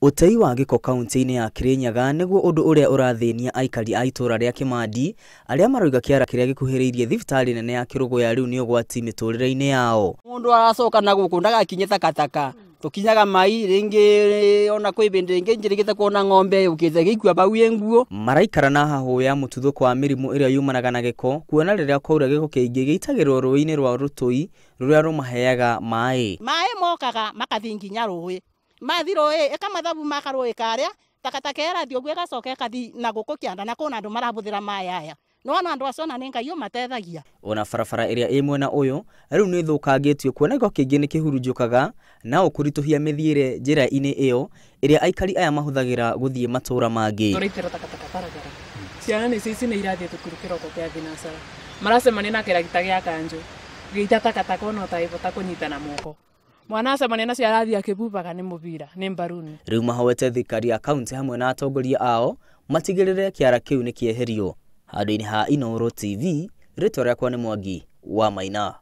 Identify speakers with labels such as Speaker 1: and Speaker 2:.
Speaker 1: Ũtei wa gĩko kaunti-inĩ ya Kirinyaga nĩguo ũndũ ũrĩa ũrathĩnia aikari a itũra rĩa Kĩmandi arĩa maroiga kĩara kĩrĩa gĩkuhĩrĩirie thibitarĩ nene ya Kĩrũgũya rĩu nĩ ũgwati mĩtũrĩre-inĩ yao.
Speaker 2: Mundu aracoka na guku ndagakinye takataka tukinyaga mai ringi ona kwi bindi ringi njirigite kuona ng'ombe yukite gikua bau nguo.
Speaker 1: Maraikara na hahũ ya mũtuthũko wa mĩrimũ ĩrĩa yumanaga na gĩko kuona rĩrĩa kwaura gĩko kĩingĩ gĩitagĩrwo rũĩ-inĩ rwa Rũtũi rũrĩa rũmaheaga maĩ.
Speaker 3: Maĩ mokaga makathi nginya rũĩ mathi rũĩ ĩkamathabu makarũĩ karĩa takataka ĩrathiĩ ũguo ĩgacoka ĩkathi na gũkũ kĩanda na kũna andũ marahũthĩra maĩ aya nĩwona andũ acio ona nĩ Ngai ũmateithagia.
Speaker 1: Ona barabara ĩrĩa ĩ mwena ũyũ rĩu nĩ ĩthũkangĩtio kuona gĩko kĩingĩ nĩ kĩhurunjũkaga na ũkũritũhia mĩthiĩre njĩra-inĩ ĩyo ĩrĩa aikari aya mahũthagĩra gũthiĩ matũra mangĩ.
Speaker 4: Tũraitĩra takataka barabara ciana nĩcio ici nĩ irathiĩ thukuru kĩroko kĩa thinacara maracemania na kĩragita gĩa kanjũ gĩita takataka ona ũtangĩbota kũnyita na moko mwana acemania nacio arathiĩ akĩbubaga nĩ mũbira nĩ mbaruni.
Speaker 1: Rĩu mahoete thirikari ya kaunti hamwe na atongoria ao matigĩrĩre kĩara kĩu nĩ kĩeherio. Handũ-inĩ ha Inooro TV, rĩtwa rĩakwa nĩ Mwangi wa Maina.